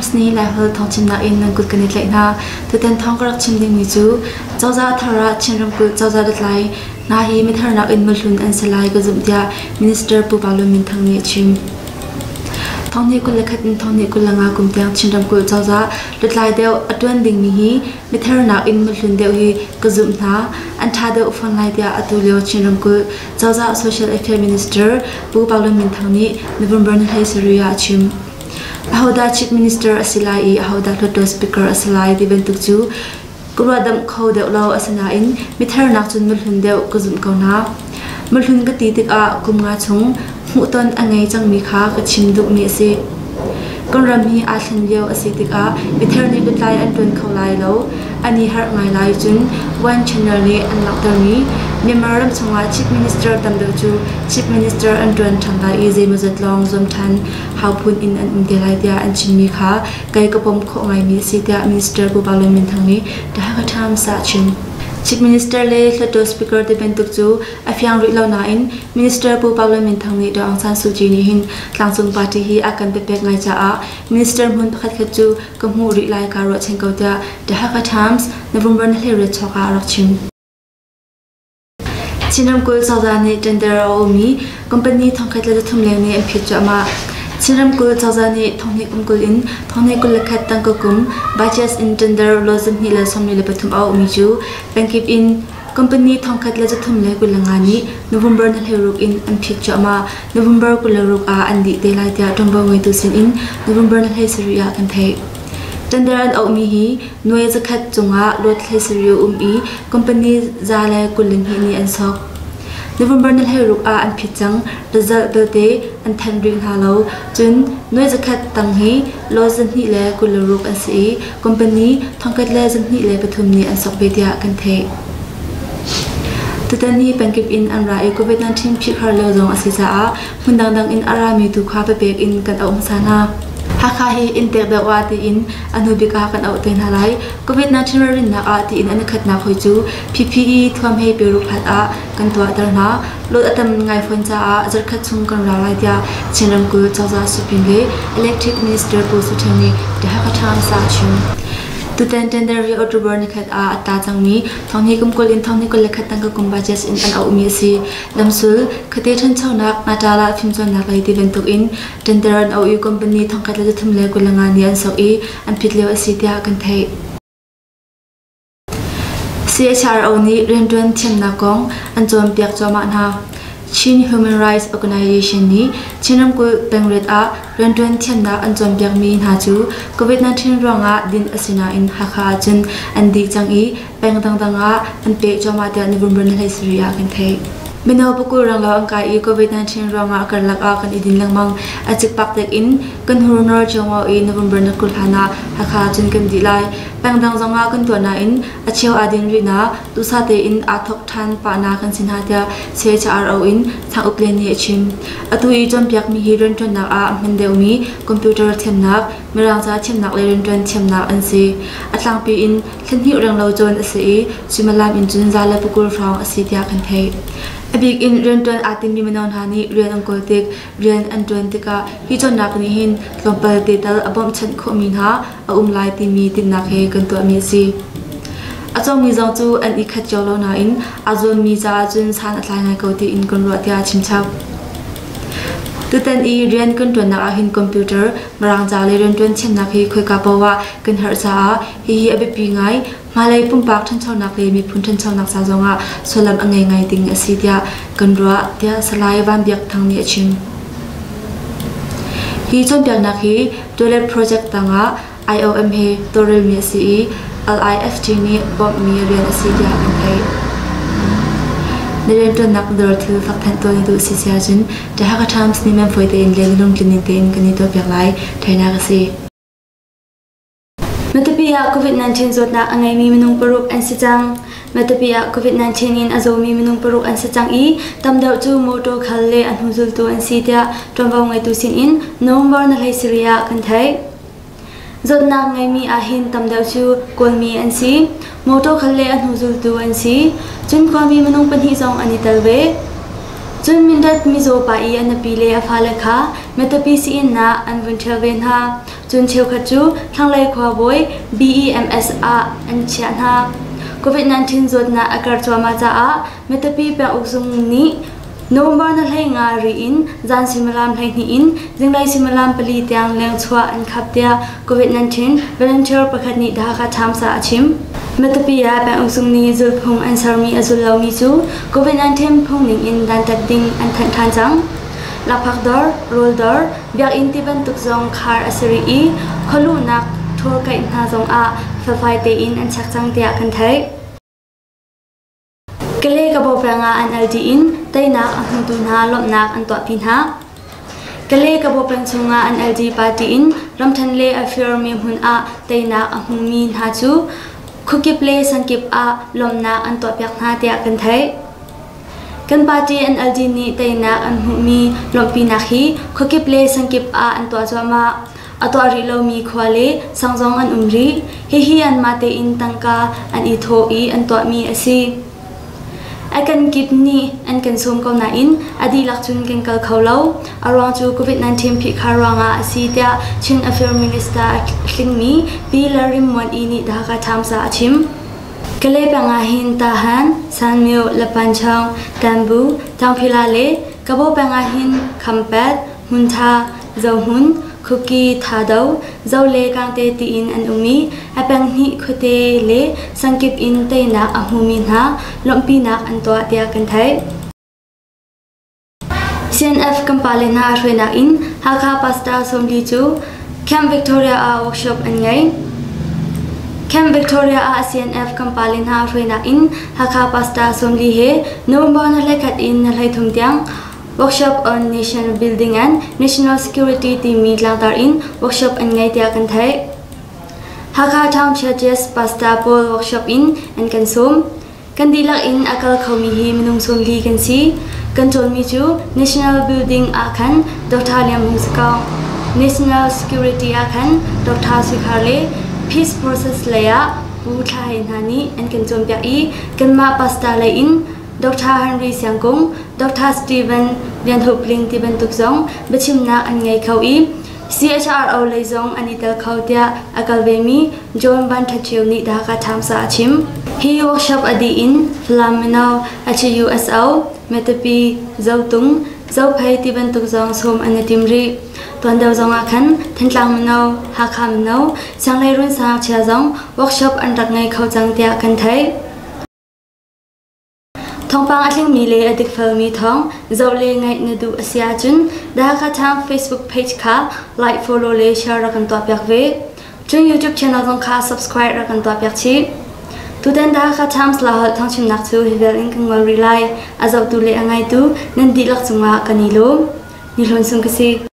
Times nih Laiholh thawngchimnak in nan kut kan i tlaih hna. Tutan thawng ka rak chim dingmi cu cozah thar ah Chin ramkulh cozah lutlai hna hi mitharnak in mihlun an si lai ka zumh tiah Minister Pu Pau Lun Min Thang nih a chim. Thonghnih 21 in thonghnih 25 kum tiang Chin ramkulh cozah lutlai deuh a ṭuan dingmi hi mitharnak in mihlun deuh hi ka zumh hna. An ṭha deuh fawn lai tiah atu lio Chin ramkulh cozah Social Affairs Minister Pu Pau Lun Min Thang nih November ni 17 ah a chim. Ahodah Chief Minister a si lai i ahodah Hluttaw Speaker a si lai ti bantuk cu ka ruahdamh kho deuh lo. Asinain mithar nakcun mihlun deuh ka zumh ko hna. Mihlun ka ti tikah kum nga chung hmuhton a ngei cangmi kha ka chim duhmi a si. Kan ram hi aa thlen lio a si tikah mithar nih lutlai an ṭuan kho lai lo. An i harh ngai lai. Cun One Channel nih an langhtermi Myanmar ram chungah Chief Minister tam deuh cu Chief Minister an ṭuan ṭhan lai i zeimawzat lawng zuam ṭhan hau phun in an um te lai tiah an chimmi kha kei ka pom khawh ngaimi a si tiah Minister Pu Pau Lun Min Thang nih The Hakha Times ah a chim. Chief Minister le Hluttaw Speaker ti bantuk cu a fiang rih lo nain Minister Pu Pau Lun Min Thang nih Daw Aung San Suu Kyi nih hin tlangcung party hi a kan pepek ngai caah Minister hmun pakhatkhat cu ka hmuh rih lai kaa ruahchan ko tiah The Hakha Times November ni 18 chuak ah a rak chim. Chin ramkulh cozah nih tender a aumi company 1300 leng nih an phit cuahmah. Chin ramkulh cozah nih 2020 in 2021 tangka kum budget in tender law 243 a aumi cu pengkip in company 1325 nih November ni 16 in an phit cuahmah. November 26 ah an dih te lai tiah ṭuanvo ngeitu sin in November ni 17 ah kan theih. Tender an auhmi hi nuai zakhat cungah luat 17 a um i company 122 nih an sok. November ni 16 ah an phit cang. Result belte an thanh rih hna lo. Cun nuai zakhat tang hi law 226 an si i company 1023 nih an sok ve tiah kan theih. Tutan hi pengkip in an ra i COVID-19 phihkhar lio zong a si caah hmun dangdang in a rami tu kha papek in kan auh hmasa hna. Hakha hi inn tek deuh ah tiin a hnubik ah kan auh te hna lai. COVID-19 ralrinnak ah tiin an i khatnak hoi cu PPE thuam he peruk hlat ah kan tuahter hna. Lot a tam ngai fawn caah zarkhat chung kan rau lai tiah Chin ramkulh cozah supin le Electric Minister Pu Su Ṭheng nih The Hakha Times ah a chim. Tutan tender hi October nikhat ah a tla cangmi thonghnih kum 20 in thonghnih 21 tangka kum budget in an auhmi a si. Lamsul, khuate ṭhanchonak, Natala fimcawnnak lei ti bantuk in tender an auh i company 1325 nih an sok i an phit lio a si tiah kan theih. CHRO nih rianṭuan thiamnak kong an cawnpiak cuahmah hna. Chin Human Rights Organization nih Chin ramkulh pengriat ah rianṭuan thiamnak an cawnpiakmi hna cu COVID-19 ruangah dinh a si nain Hakha ahcun an dih cang i peng dangdang ah an peh cuahmah tiah November ni 17 ah kan theih. Mino pakul renglo an kai i COVID-19 ruangah karlak ah kan i din lengmang. A cikpak tek in kan hurnor cio i November ni 20 hlan ah Hakha cun kan dih lai. Pengdang zongah kan tuah nain a cheu aa din rih na duhsah tein aa thawk ṭhan pah na kan si hna tiah CHRO in Thang Uk Lian nih a chim. Atu i cawnpiakmi hi rianṭuannak ah a hman deuhmi computer thiamnak, Mirang ca thiamnak le rianṭuan thiamnak an si. A tlangpi in thlahnih renglo cawn a si i suimilam in cun 120 hrawng a si tiah kan theih. A bik in rianṭuan aa timmi mino hna nih rian an kawl tik, rian an ṭuan tikah hi cawnnak nih hin tlawmpal te tal a bawmhchanh khawhmi hna a um lai timi tinhnak he kan tuahmi a si. A cawngmi zong cu an i khat cio lo nain aa zuammi caah cun san a tlai ngai ko tiin kan ruah tiah a chimchap. Tutan i rian kan ṭuannak ahhin computer, Mirang ca le rianṭuan thiamnak hi khoika paoh ah kan herh caah hihi a biapi ngai. Hmailei pumpak ṭhanchonak le miphun ṭhanchonak ca zongah sullam a ngei ngai ding a si tiah kan ruah, tiah Salai Van Biak Thang nih a chim. Hi cawnpiaknak hi Toilet Project tangah IOM he tawlrelmi a si i LIFT nih bawmhmi rian a si tiah kan theih. Na rianṭuannak dawr thil fakthanh tuah na duh si si ahcun The Hakha Times nih nan fawi tein le na lungtlin tein kan i tuahpiak lai. Theihnak a si. Matupi ah COVID-19 zawtnak a ngeimi minung paruk an si cang. Matupi ah COVID-19 in a zawmi minung paruk an si cang i tam deuh cu motor khal le a hnuzultu an si tiah ṭuanvo ngeitu sinin November ni 17 ah kan theih. Zawtnak ngeimi ahhin tam deuh cu Kawlmi an si. Motor khal le a hnuzultu an si. Cun khuami minung pahnih zong an i tel ve. Cun Mindat mizaw pa i a nupi le a fale kha Matupi sii-inn ah an vun ṭhial ve hna. Cun cheukhat cu thlanglei khuabawi BEMS ah an chiah hna. COVID-19 zawtnak a karh cuahmah caah Matupi penguk zung nih November na 15 ri in zan suimilam 12 in zinglei suimilam 4 tiang lengchuah an khap tiah COVID-19 volunteer pakhat nih The Hakha Times ah a chim. Matupi ah penguk zung nih zulphung an sermi a zul lomi cu COVID-19 phung ning in dantat ding an thanh ṭhan cang. Lakphak dawr, rawl dawr, biakinn ti bantuk zong khar a si rih i khualuhnak ṭhawlkaih hna zong ah felfai tein an chek cang tiah kan theih. Kale Kabaw peng ah an LD in teinak a hmutu hna lawmhnak an tuahpi hna. Kale Kabaw peng chungah an LD party in ramthen le a firmi hmun ah teinak a hmumi hna cu khuakip le sangkip ah lawmhnak an tuahpiak hna tiah kan theih. Kan party NLD nih teinak an hmuhmi lawmhpinak hi khuakip le sangkip ah an tuah cuahmah. A tuah rih lomi khua le sang zong an um rih. Hihi anmah tein tangka an i thawh i an tuahmi a si. A kan kip nih an kan sawm ko nain a dihlak cun kan kal kho lo. A ruang cu COVID-19 phihkhar ruangah a si tiah Chin Affairs Minister a tlingmi Pi Lalrinmuani nih The Hakha Times ah a chim. Kalay peng ah hin Tahan, Sanmyo, Lapanchong, Tanbu, Taungphila le Kabaw peng ah hin Khampat, Hmuntha, Zohmun, Khuki, Thado, Zo le Kangte tiin an um i a peng hnih khuate le sangkip in teinak a hmumi hna lawmhpinak an tuah tiah kan theih. CNF kan pale hna hruainak in Hakha Pastor 40 cu Camp Victoria ah workshop an ngei. Camp Victoria ah CNF kan pale hna hruainak in Hakha Pastor 40 he November na 21 in na 33 tiang Workshop on Nation Building and National Security timi tlangtar in workshop an ngei tiah kan theih. Hakha Town Churches Pastor pawl workshop in an kan sawm. Kan dihlak in a kal khomi hi minung 40 kan si. Kan cawnmi cu National Building ah khan Dr. Lian Hmung si ko. National Security ah khan Dr. Sui Khar le Peace Process lei ah Pu Thla Hei hna nih an kan cawnpiak i kanmah pastor lei in Dr. Henry Siang Kung, Dr. Steven Lian Hup Ling ti bantuk zong biachimnak an ngei kho i CHRO lei zong an i tel kho tiah a kal vemi John Van Ṭha nih The Hakha Times ah a chim. Hi workshop a dih in Falam mino, HUSO, Matupi, Zotung, Zophei ti bantuk zong sawm an i tim rih. Tuan deuh zong ah khan Thantlang mino, Hakha mino, Sianghleirun sangngakchia zong workshop an rak ngei kho cang tiah kan theih. Thawngpang a tlingmi le a dikfelmi thawng zoh le ngaih na duh a si ahcun The Hakha Times Facebook page kha like, follow le share rak kan tuahpiak ve. Cun YouTube channel zong kha subscribe rak kan tuahpiak chih. Tutan The Hakha Times Laholh thawngchimnak cu hi vial in kan ngol rih lai. A zohtu le a ngaitu nan dihlak cungah kan i lawm. Ni Hlawn Sung ka si.